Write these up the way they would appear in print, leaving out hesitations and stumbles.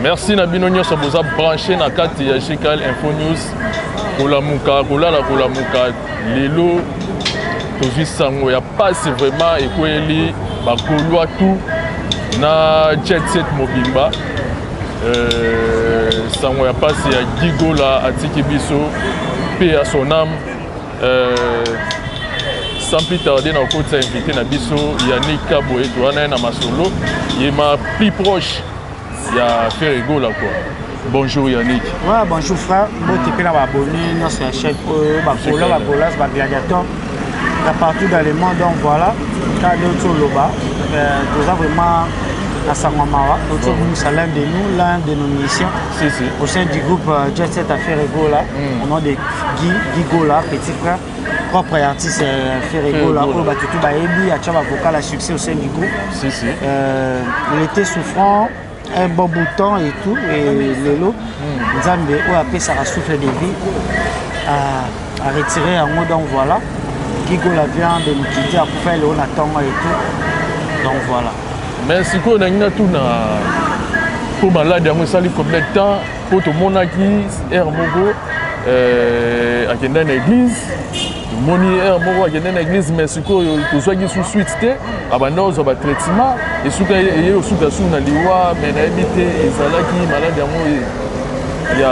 Merci na bino nyonso boza branché na kati ya GKL Info News. Kolamuka, kolala kolamuka lelo tozwi sango ya pasi vraiment ekweyeli ba Gaulois tout na jet set mobimba. Sango ya pasi ya Guy Gola atiki biso pe à son âme. Sans plus tarder na kokotisa invité na biso Yannick Kaboye, towana ye na masolo ye ma plus proche ya Ferre Gola quoi. Bonjour Yannick. Ouais, bonjour frère. Mbote pe na ba abonné nyonso ya chaîne oyo, ba Gola, ba Golas, ba Gladiator ya partout dans le monde. Donc voilà, kaka nde oti oloba, toza vraiment na sango mawa, oti obungisa l'un de nous, l'un de nos musiciens si, si. au sein du groupe Jet Set à Ferre Gola, au nom de Guy, Guy Gola, petit frère propre et artiste Ferre Gola, oyo bato tu bayebi, atia ba vocal à succès au sein du groupe. Si, si. Il était souffrant un bon bout de temps et tout, et lelo Nzambe oyo apesaka souffle de vie a retiré yango. Donc voilà, Guy Gola vient de nous quitter, akufa lelo na ntongo et tout. Donc voilà. Mais sikoyo nangi natuna, mpo malade yango esali combien de temps? Mpo tomonaki heure moko akendaki na église, tomoni heure moko akendaki na église, mais sikoyo tozwaki su suite te. Abanda kozwa batraitement, esuka eye osuka su na liwa. Mais nayebi te ezalaki malade yango ya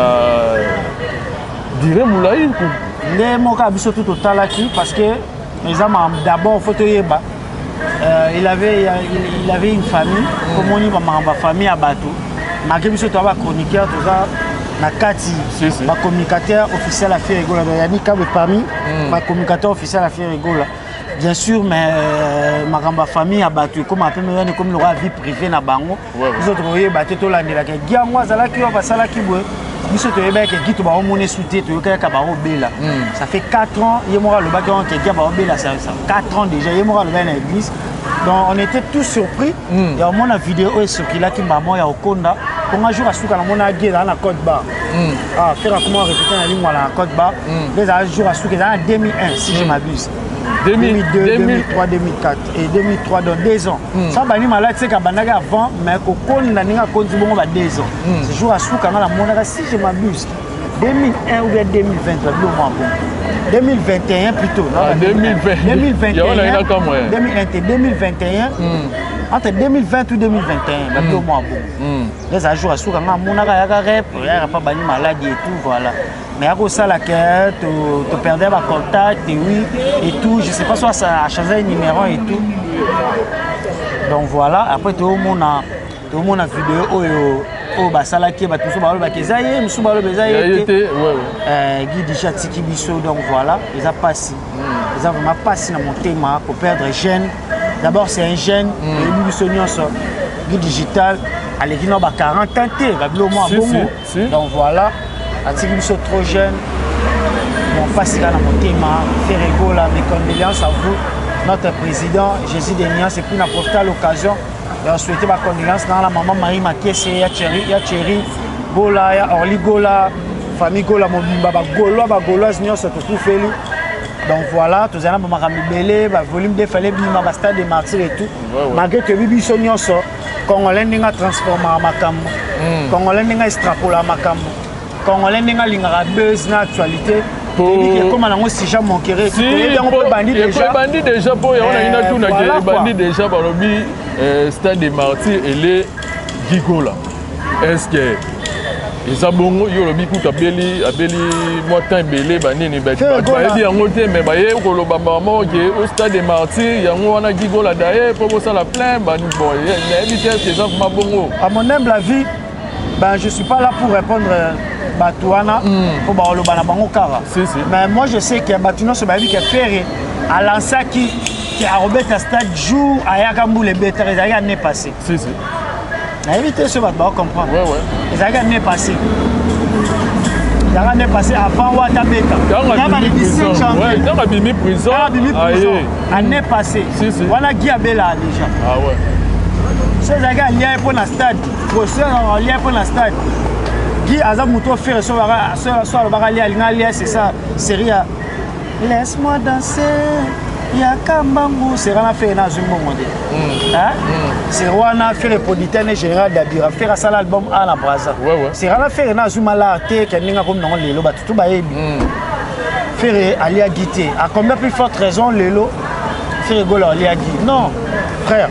durée molai. Nde moko ya biso tu totalaki, parce que eza makambo d'abord faut toyeba, il avait une famille. Komoni bamakambo ya famille ya bato, malgré biso toza bachroniqueur, toza na kati Si, si. bacommunicateur officiel ya Ferre Gola. Donc Yannick Kabwe parmi bacommunicateur officiel ya Ferre Gola, bien sûr. Mais makambo ya famille ya bato ekóma mpe wana, ekomi lokola vie privée na bango. Biso tokoyeba te, tolandelaka Guy yango azalaki oyo basalaki boye. Biso toyebaki Guy, to baomona esu te, toyokaka baobela. Ça fait 4 ans, ye moko alobaki wana ke Guy baobela, ça 4 ans déjà, ye moko alobaki na église. Donc on était tous surpris ya omona vidéo oyo ecirculaki mama ya okonda mponga jour asuka namona Guy ezala na code bar. Ah, Ferre akoma répété na lingwala na code bar nde ezala jour asuka, ezala na 2001 si je m'abuse, 2002, 2003, 2004 et 2003, donc 2 ans. Ça bani malade seka bandaki avant, mais kokonda ndenge akondi bongo ba 2 ans. Ce jour asuka nga namonaka, si je m'abuse, 2001 ou bien 2020, babilo mwa bon 2021 plutôt. Ah, 2020. 2021. 2021. 2021, entre 2020 ou 2021, babilo mwa bon nde ezala jour asuka nga amonaka ayaka rep, ayaka pa bani maladi et tout, voilà. Mais akosala ke toperdre bacontact et oui et tout, je sais pas soit ça a changé numéro et tout. Donc voilà, après toomona vidéo oyo basalaki ye, bato mosusu balobaki eza ye, mosusu baloba eza ye te. Guy déjà atiki biso. Donc voilà, eza pasi, eza vraiment pasi na motema koperdre jeune. D'abord c'est un jeune, oyebi biso nyonso Guy Digital aleki na ba 40 ans te, babilo mwa bongo. Donc voilà, atiki biso trop jeune. Bon, pasi kaka na motema. Ferre Gola, mes condoléances à vous, notre président Jésus de Nuance. Et puis na profite à l'occasion ya souhaiter bacondoléance na la maman Marie Makese, ya Thierry, ya Thierry Gola, ya Orly Gola, famille Gola mobimba, bagaulois, bagauloise nyonso tokufeli. Donc voilà, tozali na bamakambo ebele, bavolume de fale bima, bastade de martyr et tout. Malgré toyebi biso nyonso congolais ndenge atransformaka makambo, congolais ndenge aextrapolaka makambo, congolais ndenge alingaka buzz na actualité, toyebi ke ekóma nango sujet moquerie, toyebi yango mpo ebandi déjà. Ebandi déjà, mpo yango nangi natunaki. Ebandi déjà, balobi stade de martyr ele Guy Gola. Est ce que eza bongo? Yo olobi kutu abeli mwa temps ebele, banini bayebi yango te, mais baye koloba mama ke au stade de martyr yango wana Guy Gola daye mpo bosala plein. Bon, nayebi te, est ce que eza vraiment bongo? À mon humble avis, ben, je suis pas là pour répondre bato wana mpo bakoloba na bango kaka. Si, si. Mais moi je sais ke bato nyonso bayebi ke Ferre alansaki ke akobeta stade jour ayaka mbula ebetaka, ezalaki année passée. Si, si. Nayebi te so bato bakocomprendre. Ezalaki année passée, ezalaki année passée avant wata beta. Ntango abimi prison. Abimi prison année passée. Si, si. Wana Guy abelaka déjà. Ah ouais. So ezalaki alia ye mpo na stade, so alia ye mpo na stade, Guy aza moto o Ferre so alobaka alia, alinga alia, c'est ça, série ya laisse-moi danser. Yaka mbangu, sera na Ferre na azwi mbongo te. Sera wana Ferre producteur ne général d'Abira, Ferre asala album A na Brazza. Sera na Ferre na azwi malare te ke ndenge akomi nango lelo, bato tu bayebi. Ferre aliaki te, à combien plus forte raison lelo Ferre Gola aliaki? Non frère,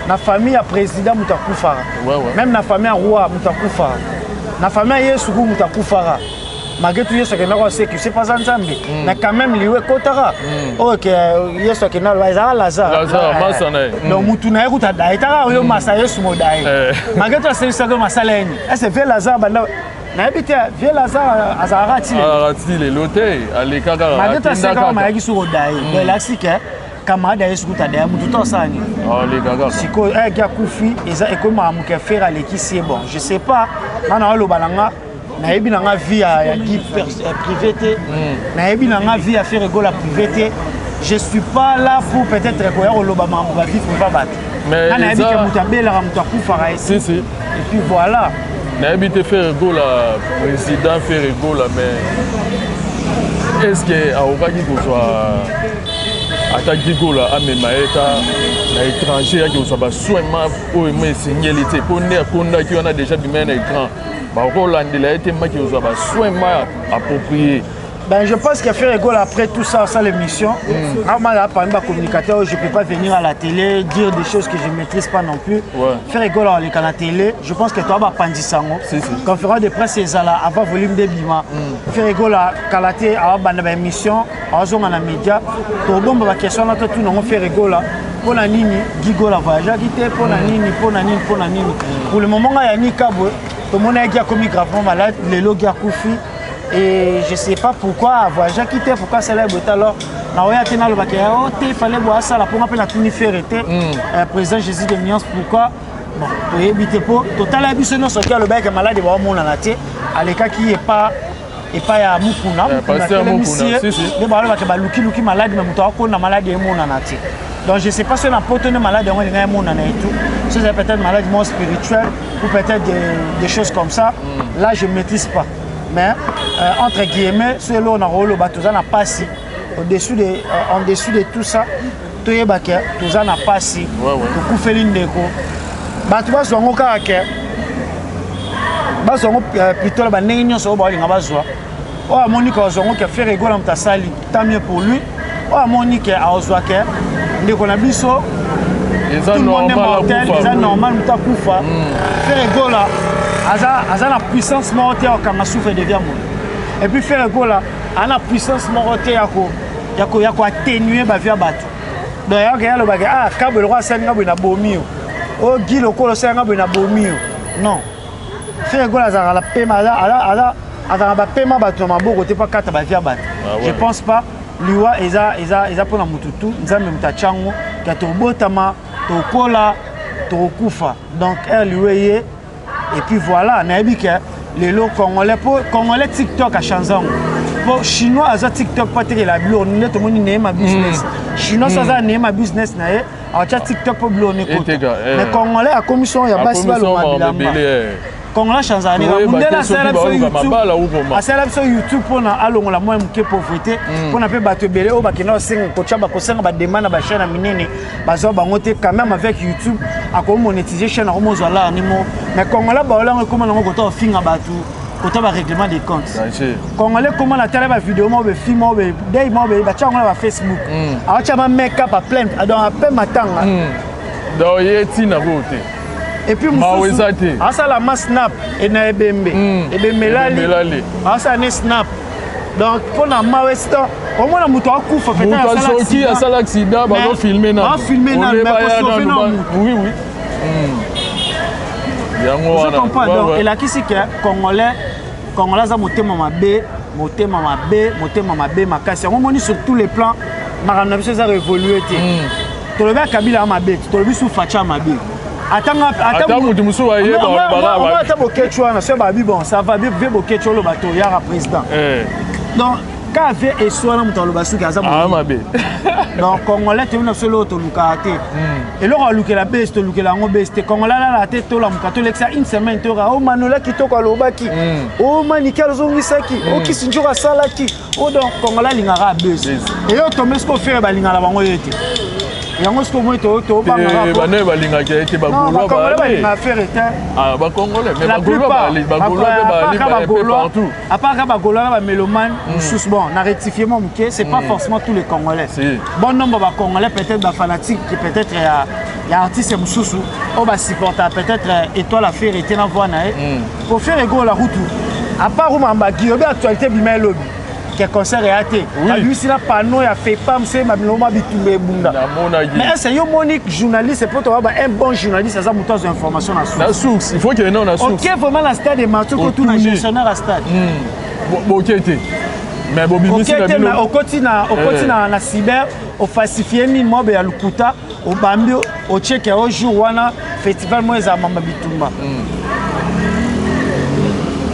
na famille ya président moto akufaka. Même na famille ya roi moto akufaka, na famille ya Yesu ku moto akufaka. Malgré tout, Yesu akendaka oseki, c'est pas Nzambe, mais quand même liwe ekotaka oyo ke Yesu akenda aloba ezalaka Lazare. Lazare, masa na ye. Donc mutu na ye kuta daye taka oyo masa Yesu modaye. Malgré tout aselisaki masala ye ni ese vie Lazare banda nayebi te, vie Lazare azalaka ti lelo. Azalaka ti lelo te, aleka kaka. Malgré tout atinda asekaka kaka. Mayaki soki odaye, donc elakisi ke camarade ya Yesu kuta daye, mutu to asala nini? Aleka kaka. Sikoyo ayaki akufi, eza ekomaka moke Ferre alekisi ye. Bon, je sais pas, nga na oloba na nga, nayebi na nga vie ya Guy privé te, nayebi na nga vie ya Ferre Gola privé te. Je suis pas là pour peut-être koya koloba makambo ba vie privé bato. Mais Nga nayebi ke moto abelaka, moto akufaka Si si. Et puis voilà. Nayebi te Ferre Gola, président Ferre Gola, mais est ce que akokaki kozwa ata Guy Gola amema ye ta na étranger, yaki kozwa basoin ma oyo ma esengeli te? Mpo nde akondaki wana déjà bima ye na écran, bakolandela ye te maki kozwa basoin ma approprié. Ben, je pense que Ferre Gola, après tout ça, ça l'émission, ah, moi, là, parmi les communicateurs, je ne peux pas venir à la télé dire des choses que je ne maîtrise pas non plus. Ferre Gola, on est à la télé, je pense que toi, bah, Pandisango. Si, si. Conférence de presse, c'est ça là, avant volume de Bima. Ferre Gola, Kalaté, avant bande émission, avant na média, to bon, bah, question, là, tout, non, Ferre Gola. Mpo na nini Guy Gola voyageaki te? Mpo na nini? Mpo na nini? Mpo na nini? Pour le moment ngai yani kabwe tomonaki akomi gravement malade, lelo Guy akufi et je sais pas pourquoi avoyageaki te, pourquoi asala boye te. Alors naoya te nalobaki o te, fallait boye asala mponga mpe natuni Ferre te. Président Jésus de Nuance, pourquoi? Bon, toyebi te mpo totala biso nyonso ki alobaki malade baomonana te, alekaki epa epai ya Mukuna. Eh, Mukuna pasteur atelemisi Mukuna, ye. si, si. Nde balobaka balukiluki malade, mais moto akonda malade emonana te. Donc je sais pas soki na poto nde malade yango elingai emonana et tout, so ezali peut-être maladie moko spirituelle ou peut-être des choses comme ça, là je maîtrise pas. Mais entre guillemets, so eloko na koloba, toza na pasi au-dessus de en dessous de tout ça, toyeba ke toza na pasi. Tokufeli ndeko, bato bazwa yango kaka ke bazwa yango plutôt na bandenge nyonso oyo baolinga bazwa. Oyo amoni ke azwa yango ke Ferre Gola moto asali, tant mieux pour lui. Oyo amoni ke azwa ke ndeko na biso, eza tout le monde est normal mortel, akufa. Eza normal moto akufa. Ferre Gola aza na puissance moko te ya kokanga souffle de vie ya moto. Et puis Ferre Gola aza na puissance moko te ya koatténuer bavie ya bato. Donc yake alobaki: "Ah, kabo eloko asali nga boye, na bomi yo." O Guy lokolo osali nga boye, na bomi yo. Non, Ferre Gola azalaka na pema, azalaka bapema bato na maboko te mpo akata bavie ya bato. Ah ouais. Je pense pas. Liwa eza mpona motu tu, Nzambe moto atyango ka tobotama, tokola, tokokufa. Donc ere liwa eye et puis voilà. Nayebi ke lelo Congolais, mpo Congolais TikTok achange yango, mpo Chinois aza TikTok mpo atekela biloko nde tomoni neyema business. Chinois so aza neyema business na ye, atya TikTok mpo biloko nekota. Eteka, eh. Mais Congolais akomi son ya basi Akomi son balonga makambo bilamba. ebele, eh. Congolais change ani? Toyeba Mundele te soki asala biso baoluka YouTube, mabala ou koma. Asala biso YouTube mpona alongola mwa moke pauvreté, mpona mpe bato ebele oyo bakenda kosenga, kotya bakosenga bademande na bachaîne ya minene, bazwa bango te. Quand même avec YouTube akomonétiser chaîne, akomozwa lar nimo. Mais Congolais baolango ekóma nango kota kofinga bato, kota barèglement des comptes. Danger. Congolais koma na tala bavideo moko be film moko be dei moko be batya yango na bafacebook, aotya ma make up aplein, donc ape matanga. Donc ye ntina koyo te. Et puis Mawa mosusu eza te. Asala ma snap e na ebembe, ebembe elali. Ebembe elali. Asala ne snap, donc mpo na mawa esi omona moto akufa. Moto asoki asala accident, bazofilme nano. Bafilme nano, Oleba mais ya kosauve nanu nano moto. Oui, yango Ozo wana. comprendre? Donc elakisi ke Congolais aza motema mabe, motema mabe, motema mabe makasi. Yango omoni sur tous les plans makambo na biso eza révolue te. Tolobi ya Kabila ya mabe te, tolobi su Fatshi ya mabe. Ata moto mosusu ayeba balobaka Ata Boketshu wana so babi, bon, ça va vie. Boketshu oloba to yaka président. Donc Ka ve eswana moto aloba suki aza ah, mabe. Donc congolais toyebi na biso eloko tolukaka te. Eloko alukela base, tolukela yango base te. Congolais alala te, tolamuka, tolekisa une semaine, toyoka o Manola kitoko alobaki, o Manike azongisaki, o Kisi Njoko asalaki o. Donc congolais alingaka base. Eyo tombe sikoyo, Ferre balingaka bango ye te. Yango sikoyo moi tobangaka. Banaye balingaka ye te, bagaulois. Balingaka Ferre te. Bacongolais, mais bagaulois mpe partout. À part ka bagaulois na bamélomane mosusu. Bon, na rectifie mwa moke, c'est pas forcément tous les Congolais. Si. Bon nombre bacongolais, peut-être bafanatique, peut-être ya artiste mosusu oyo basupporta peut-être étoile Ferre te na voix na ye. Po Ferre Gola kutu, à part umambaki obi actualité bima elobi ke concert eya te, babimisi na panneau ya FEPAM so mabiloko bitumba ebunda. Mais est yo moni journaliste, po toyaba un bon journaliste aza moto azwa information na source. Na source, il faut qu'il y ait na source. Ok, vraiment na stade des Martyrs, kotuna gestionnaire ya stade. Boke te, mais bobimisi. Na bino okoti na cyber, ofalsifie nini mobe ya lokuta, obambi, otieke o jour wana festival moko ezala mamba bitumba.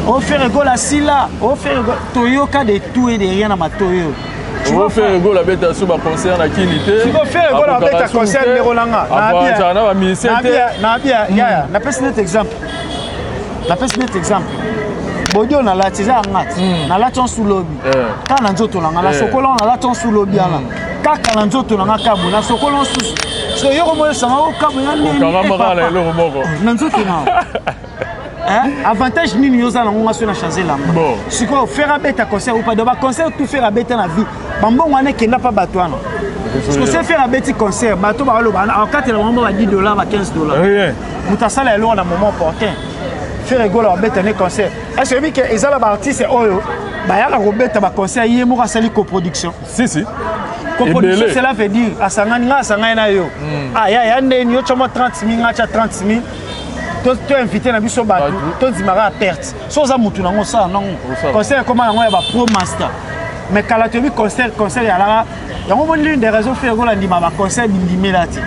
O Ferre Gola sila, o Ferre Gola toyoka de tout et de rien na matoi oyo. Ferre Gola abeta so baconcert na kini te. Siko Ferre Gola abeta concert, ndeko nanga. Na bamusicien te. Nabia yaya, napesi net exemple, napesi net exemple. Bodi oyo nalati eza yanga ti nalati onsu lobi kaka na nzoto na nga, nasokola nalati onsu lobi wana kaka na nzoto na nga kabo nasokola osusu. So yoko moyosanga okabo ya nini na nzoto na avantage nini yo oza nango? Nga so na change lamba. Sikoyo Ferre abeta concert ou pas, donc baconcert tout Ferre abeta na vie, bambongo wana ekenda mpa bato wana. Parce que se Ferre abeti concert, bato baloba akatela bango ba 10 $, ba 15 $. Moto asala eloko na moment opportun. Ferre Gola babeta ne concert, est ce oyebi ke eza na baartiste oyo bayaka kobeta baconcert, ye moko asali coproduction? Si, si. Coproduction, cela veut dire asangani, nga asangani na yo, ah ya ya ndeni yo tya mwa 30 000, nga tya 30 000, to invité na biso bato, tondimaka ya perte. So oza mutu nango, osala nango concert ekoma yango ya bapro master. Mais kala toyebi concert, concert eyalaka yango. Moni l'une des raisons Ferre Gola ndima baconcert bindimela te,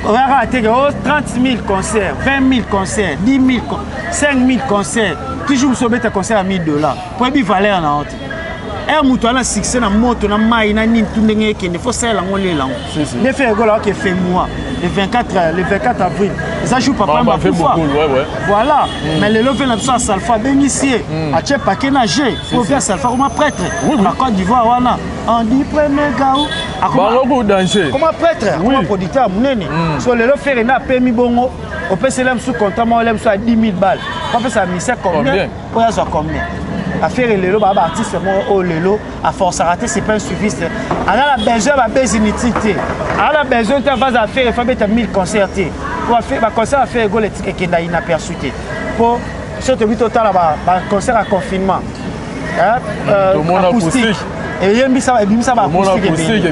oyaka teke o 30 000 concert, 20 000 concert, 10 000, 5 000 concert, toujours biso obeta concert ya 1000 $, po yebi valeur na yo te. Ere moto ana succès na moto na mai na nini tu ndenge ekende, fo salela yango, lela yango. Nde Ferre Gola oke femua le 24, le 24 avril eza jour papa bakufa, voilà. Mais lelo ve na biso asalfa abengisi ye, atie pake na g po ve asalfa koma prêtre na Côte d'Ivoire wana, on dit premier gaou. Bango danger. Koma prêtre, koma producteur monene. So lelo Ferre nde apemi bongo, opeseli mosu contrat moko, ele mosu ya 10 000 balles, po apesa mise combien, po azwa combien. Affaire lelo baa baartiste moko oyo lelo aforçaka te, c'est pas un suiviste, aza na besoin babese inutile te, aza na besoin te avase affaire efa beta 1000 concert te, po baconcert Ferre Gola ekenda inaperçu te. Po so tobi totala baconcert ya confinement acoustique, eyembisa, ebimisa baacoustique.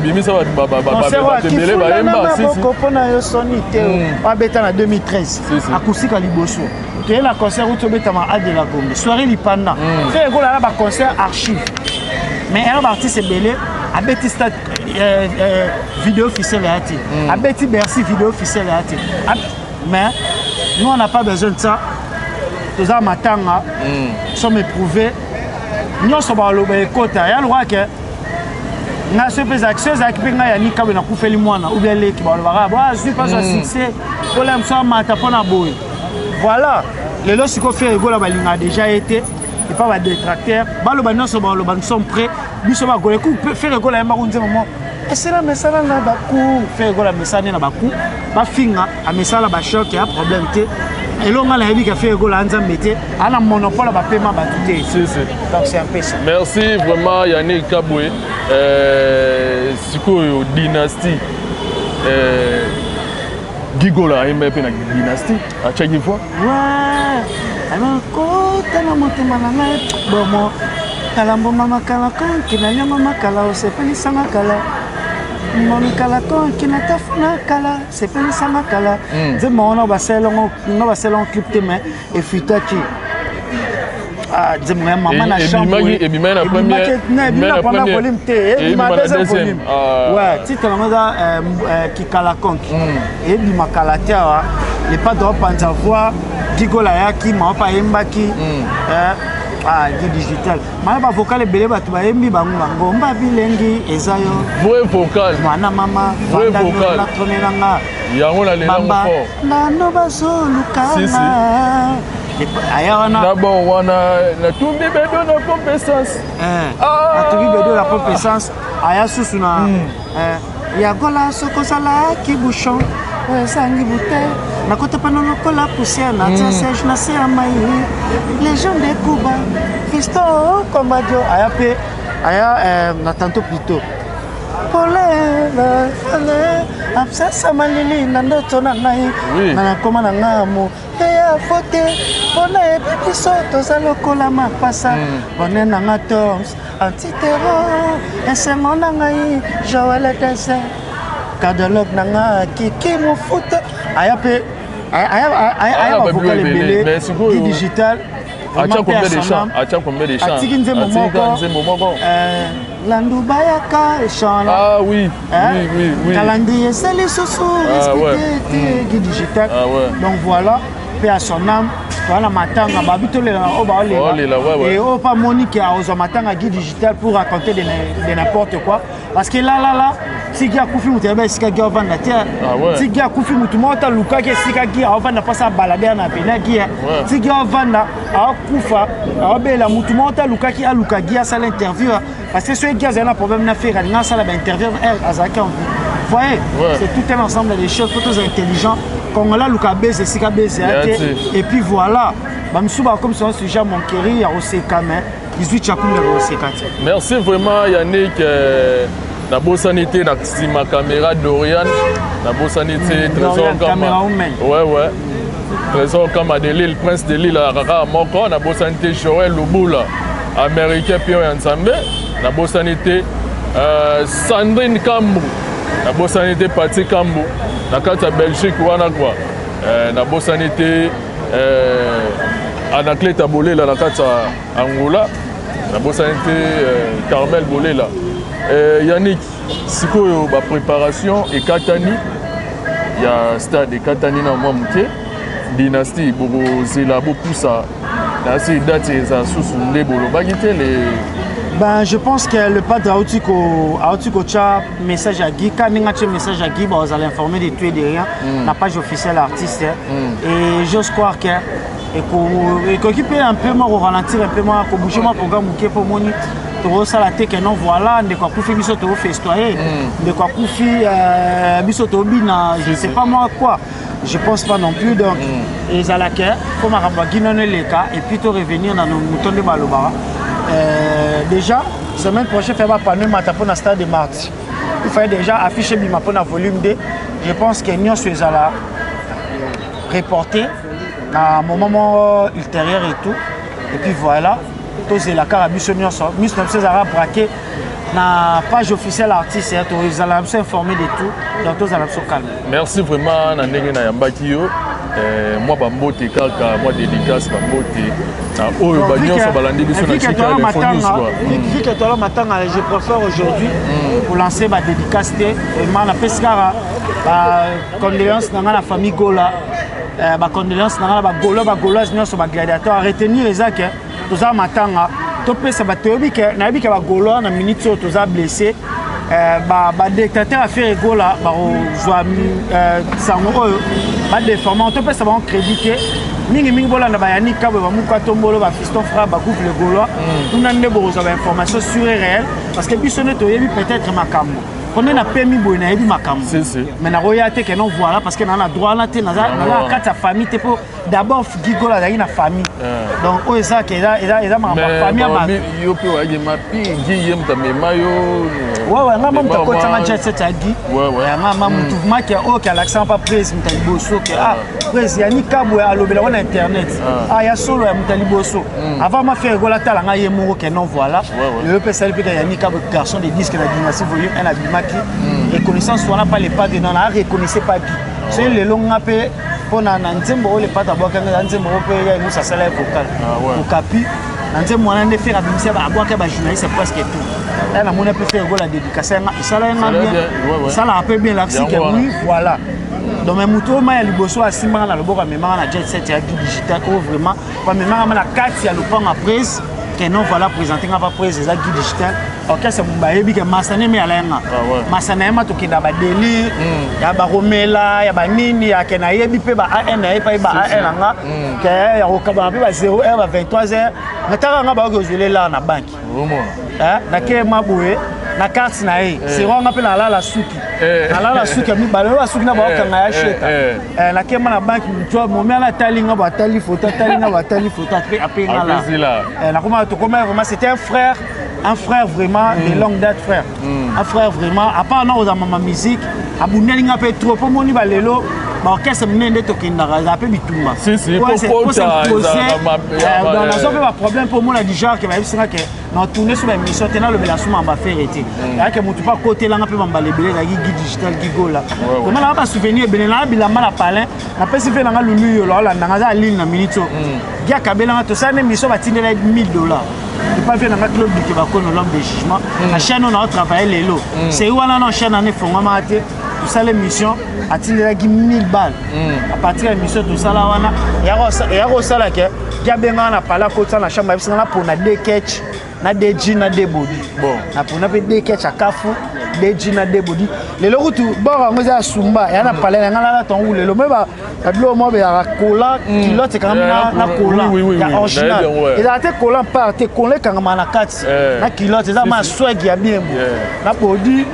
Ebele bayemba mpona yo soni te, babeta na 2013 acoustique ya liboso. Toye na concert uti obetama Adela Gombe, soirée lipanda. Ferre Gola na baconcert archive, mais ena baartiste ebele abeti stade, vidéo officielle ya te, abeti Bercy, vidéo officielle ya te. Mais nous, on n'a pas besoin de ça. Toza matanga, sommes éprouvés, nyonso baloba ekota ya lokwa ke nga so mpe ezalaki, so ezalaki mpe ngai ya nikabe nakufeli mwana ou bien leki, balobaka bo azwi mpe azwa succès mpola mosu amata mpona boye. Voilà, lelo sikoyo Ferre Gola balingaka déjà ye te, epa badétracteur baloba nyonso baloba, nous sommes prêts, biso bagola ku Ferre Gola ayembako nzembo moko esala mesala na baku. Ferre Gola amesala nde na baku, bafinga amesala bachoc ya problème te. Elonga nga nayebi ka Ferre Gola nzambe te, ana monopole bapema bato te. Si, si. Donc c'est un peu ça. Merci vraiment, Yannick Kabwe. Sikoyo dynastie, Gigola ayemba mpe na dynastie, atiaki voix. Kota na motema na ngai bomo kala mboma makala konki na nyama makala osepelisanga kala momikala konki na tafuna kala sepelisanga kala. Nzembo wana basalango, basalango clip te, mais efutaki nzembo ya mama na chambre. Ebimaki na première volume te, ebima deuxième volume. Ouais, titre yango eza Kikala Konki, ebima kala te. Awa le padre opanza voix, Gigola ayaki, mama mpe ayembaki. Ah, Guy Digital. Mana ba vocal ebele bato bayembi bango bangomba bilengi eza yo. Vrai vocal. Mwana mama vrai vocal. Na trône na nga. Yango na lela ngo fort. Nano bazoluka nga. Aya wana. D'abord wana natumbi bedo na pompe essence. Eh. Ah. Natumbi bedo na pompe essence. Aya susu na eh. Ya gola soki ozalaki bouchon oyo ezangi bute nakota pano lokola poussière natia siège na se ya mai légende ekuba fisto kombadio aya mpe aya eh, na tantôt plutôt pole absence malili na ndoto na ngai na nakoma na ngai Eya fote mpona yebi biso toza lokola mapasa bone na nga toms antitero esengo na ngai joel desert cardiologue na nga kiki mofuta aya mpe aya bavocal ebele di digital. Atia combien de chants? Atia combien de chants? Atiki nzembo moko. Nzembo moko. Landu bayaka chant. Ah oui. Hein? Oui. Calendrier c'est lisusu ah, ouais. Guy Digital. Ah, ouais. Donc voilà, paix à son âme. Toza na matanga babi tolela na oyo baolela et oyo pa moni ke akozwa matanga Guy Digital pour raconter de n'importe quoi parce que là là là si Guy akufi moto ayeba esika Guy aovanda te. Si Guy akufi motu moko te alukaki esika Guy aovanda mpasi abalade na pene ya Guy. Si Guy aovanda aokufa aobela motu moko te alukaki aluka Guy asala interview parce que soki Guy azali na problème na Ferre alinga asala bainterview azalaki en vie. Voyez, c'est tout un ensemble de choses. Faut tous intelligent congolais aluka beze esika beze ya te. Et puis voilà, bamisusu bakomi sur un sujet monkeri ya koseka, mais 18 chakunda koseka te. Merci vraiment Yannick. Nabosani te na nsima caméra Dorian, nabosani te Trésor Kama. Ouais, Trésor Kama de Lille, prince de Lille kaka moko. Nabosani te Joël Lubula, américain pion ya Nzambe. Nabosani te Sandrine Kambu, nabosani te Pati Kambu na kati ya Belgique wana quoi. Nabosani te Anacleta Bolela na kati ya Angola, nabosani te Carmel Bolela. Yannick, sikoyo bapréparation ekatani ya stade ekatani na mwa moke dynastie bokozela bopusa na si date eza susu nde bolobaki te le Ben, je pense que le padre auti kotia message à Guy. Quand il a message à Guy, bon, vous allez informer de tout et de rien. La page officielle artiste. Et j'ose croire que ekoki mpe un peu mwa ralentir un peu mwa kobouger mwa programme moke mpo moni tokosala te ke non, voilà, ndeko akufi, biso tokofestoyer, ndeko akufi, biso tobina, je sais pas moi quoi, je pense pas non plus. Donc ezalaka mpo makambo ya Guy nano eleka et puis to revenir na moto nde balobaka. Déjà semaine prochaine fait bapano emata mpo na stade de mardi, il fallait déjà affiche ebima mpo na volume 2. Je pense que nyonso ezala reporté na moment moko ultérieur et tout. Et puis voilà, tozela kaka biso nyonso miso na biso ezalaka braqué na page officielle artiste, tozala biso informé de tout, donc tozala biso calme. Merci vraiment na ndenge nayambaki yo. Mwa bambote kaka, mwa dédicace, bambote na oyo banyonso balandi biso na Tika Info News quoi. Vu que toala matanga, je préfère aujourd'hui pour lancer ba dédicace te. Vraiment napesi kaka bacondoléance na ngai na famille Gola, bacondoléance na ngai na bagaulois, bagauloise nyonso, bagladiateur. À retenir eza ke toza matanga, topesa bato. Toyebi ke nayebi ke bagaulois na minute oyo toza blessé, badétracteur ya Ferre Gola bakozwa sango oyo badéformer. Topesa bango crédit te mingimingi. Bolanda bayani kabwe, bamuka tombolo, bafiston frère, bagroupe le Gaulois kuna nde bokozwa bainformation sûre et réelle, parce que biso nde toyebi peut-être makambo mpo nde napemi boye nayebi makambo, mais nakoya te ke non, voilà, parce que naa na droit wana te, naza na kati ya famille te, mpo d'abord Guy Gola azalaki na famille. Donc oyo ezaka eza makambo ya famille ya bato. Yo mpe oyaki mapi Guy, ye moto amema yo. Ouais, nga ma moto akotisanga jet set ya Guy. Nga ma motu maki oyo ke alakisanga pa prise moto ya liboso ke ah, prise Yani Kabwe alobela ngo na internet, ah, ya solo ya moto ya liboso avant ma Ferre Gola atala nga ye moko ke non, voilà. Lelo mpe esali mpe ka Yani Kabwe, garçon de disque na dynastie volume 1 abimaki reconnaissance wana pa le padre. Non, na reconnaissait pas Guy. Soki lelo nga mpe mpo na nzembo oyo le padre abwakanga, eza nzembo oyo mpe ya emusa asala ye vocal okapi na nzembo wana nde Ferre abimisi, abwaka bajournaliste presque tout. Ya namoni mpe Ferre Gola dédicace yanga esala yenga bien, esalaka mpe bien, lakisi ke oui, voilà. Donc mais moto oyo mai ya liboso asimbaka na loboko amemaka na jet set ya Guy Digital oyo vraiment bamemaka ma na kati ya lopango ya presse. Ke non, voilà, présente nga pa prese, eza Guy Digital, orchestre bayebi ke masana eme alaya nga. Masana ye ma tokenda badélire ya baromela ya banini ya ke nayebi mpe ba an na ye mpe ba an na nga ke ya kokabana mpe ba 0 heure, ba 23 heures nataka nga baoki ozwela elara na banque. Nakema boye na carte na ye sero nga mpe nalala suki, nalala suki ya mibale oyo basuki na baokanga ya sheta. Nakema na banque, mutu momi ana atali nga bo, atali photo, atali nga bo, atali photo, ape nga la. Nakoma tokoma. Vraiment, c'était un frère, un frère vraiment de longue date, frère, un frère vraiment. À part na kozala mama musique, abundeli nga mpe trop, mpo moni balelo baorchestre monene nde tokendaka, ezala mpe bitumba. Nazwa mpe baproblème mpo omona du genre ke bayebisinga ke na tourne so baémission te, nalobela so mamba Ferre te, eyake motu mpe akotelanga mpe bambala ebele. Ezalaki Guy Digital, Guy Gola. Vraiment, nanga basouvenir ebele nanga bilamba na palin napesi mpe nanga lulu yolo aolandanga, aza aline na minute oyo. Guy akabelanga, tosala na émission, batindela 1000 $. Epa mpe nanga Claude Bike Bakono, l'homme de jugement na chaîne oyo naotravaille lelo, sei wana na chaîne wana efongwamaka te. Tosala émission, atindelaki 1000 balles à partir ya émission tosala wana. Eya kosala ke Guy abengaka na pala, akotisa na chambre, ayebisinga napona de ketch na de jean na de body. Napona mpe de ketch akafu, de jean na de body. Lelo kutu bor yango eza ya sumba eya na palais na ngai, nalata yango lelo. Me babiloko moko beyaka kola, culotte ekangami na kola ya original, ezalaka te kola mpar te, kola ekangama na kati na culotte, eza ma swag ya bien bo na body.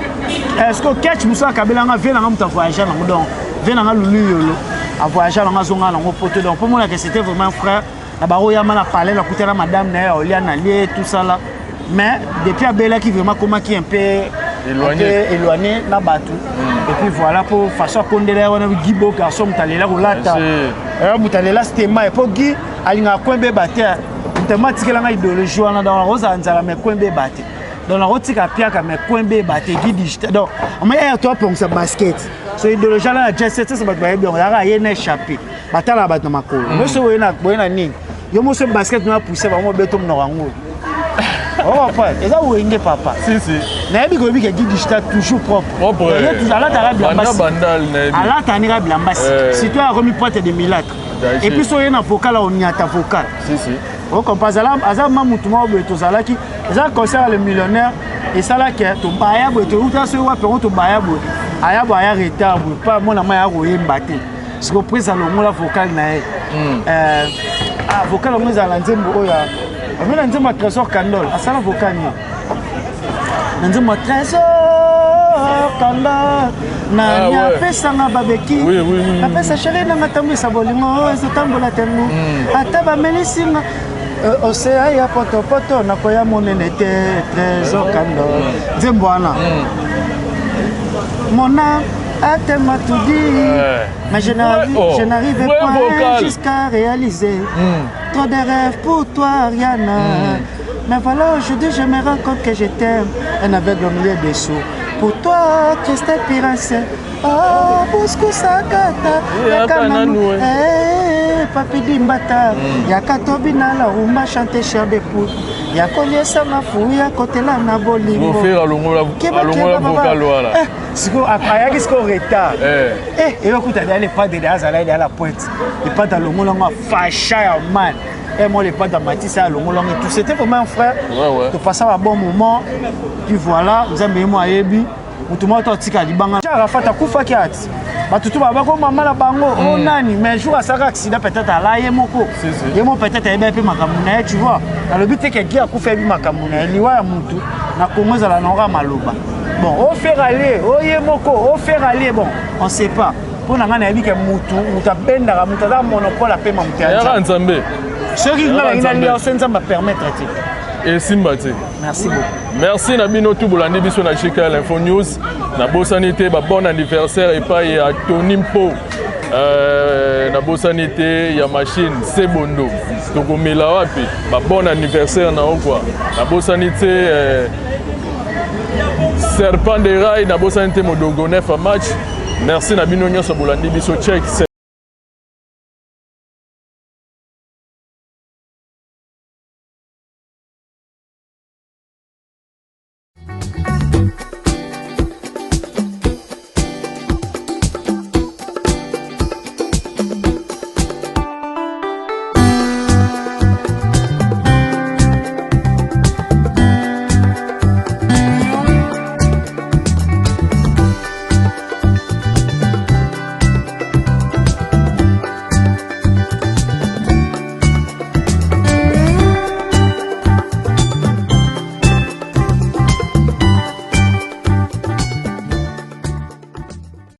Est ce que ketch mosusu akabelanga vie nanga, moto avoyage nango, donc vie nanga lulu yolo avoyage nango, azonga nango poto. Donc mpo monaka, c'était vraiment un frère na baoyama na palais, nakutana madame na ye, aolia na lie, tout ça là. Mais depuis abelaki, vraiment akomaki un peu éloigné, un peu éloigné na bato. Et puis voilà, po façon akondela ye wana, Guy beau garçon, moto alela kolata, moto alela stema, po Guy alingaka coin beba te. Moto atikelanga idéologie wana, donc akozala nzala mais coin beba te, donc nakotika piaka mais coin beba te. Guy Digital, donc omaya ya to apongisa basket, so idéologie ala na jet set, sese bato bayebi yango, yaka ye na échappé, batalaka bato na makolo moso boye na nini, yo moso basket no apousse bango, beto monoko yango okopa, eza wenge papa. Si si. Nayebi koyebi ke Guy Digital toujours propre. Propre. Alataka bilamba, bandal nayebi. Alata nika bilamba, surtout akomi pote de milatre. Et puis so oye na vocal, aoniata vocal. Si si. Okompa aza ma mutu moko boye. Tozalaki, eza concert ya le millionnaire, esalaki tobaya boye, touta soki wapi yango, tobaya boye, aya boye, aya retard boye, pa mona ma ya koyemba te. Siko prise alongola vocal na ye. Ah, vocal yango ezala na nzembo oyo ami na nzembo ya Trésor Candol, asala vocal nini na nzembo ya Trésor Candol, nani apesanga babeki, apesa chéri nanga, tambwisa bolingo ezotambola tengu, ata bamelisinga océan ya potopoto, nakoya monene te. Trésor Candol, nzembo wana, mon âme a tellement tout dit, mais je n'arrive, je n'arrive pas vocal jusqu'à réaliser trop de rêves pour toi, Ariana. Mais voilà, aujourd'hui, je me rends compte que je t'aime, un aveugle au milieu des sourds. Pour toi, Christelle Pirince, oh, Bosco Sakata, Yaka nanu, eh, Papi Dimbata, Yaka Tobina, la rumba chanter chair de poule, Yaka liesa mafu, ya kotela na bolingo. Ferre alongola alongola vocal wana. Sikoyo ayaki sikoyo retard, eyokuta deya le padre deya azalaki deya la pointe, le padre alongolango, afasha ya mal et moi le padre Matisse alongolango et tout. C'était vraiment un frère. Topasa ba bon moment, puis voilà, Nzambe ye mo ayebi motu moko to atika libanga. Arafat akufaki, ati bato tu babako mama na bango o nani, mais jour asalaka accident, peut-être ala ye moko. Si, si. Ye moko peut-être ayebi mpe makambo na ye, tu vois. Nalobi te ke Guy akufa ayebi makambo na ye. Liwa ya mutu na Kongo ezala na oka maloba bon ofaire aller o ye moko ofaire aller, bon, on sait pas. Mpo na ngai nayebi ke mutu mutu abendaka mutu aza monopole apema mutu ya Yaka Nzambe. Nzambe. Soki ngai Yaka nalingi Nzambe. nalia so Nzambe apermettre te. Esimba te. Merci beaucoup. Merci na bino tu bolandi biso na GKL Info News. Nabosani te babon anniversaire epai ya Tony Mpo, nabosani te ya machine Sebondo, tokomela wapi, babon anniversaire na yo kua. Nabosani te Serpent de Rail, nabosani te Modogo nef a match. Merci na bino nyonso bolandi biso. Check.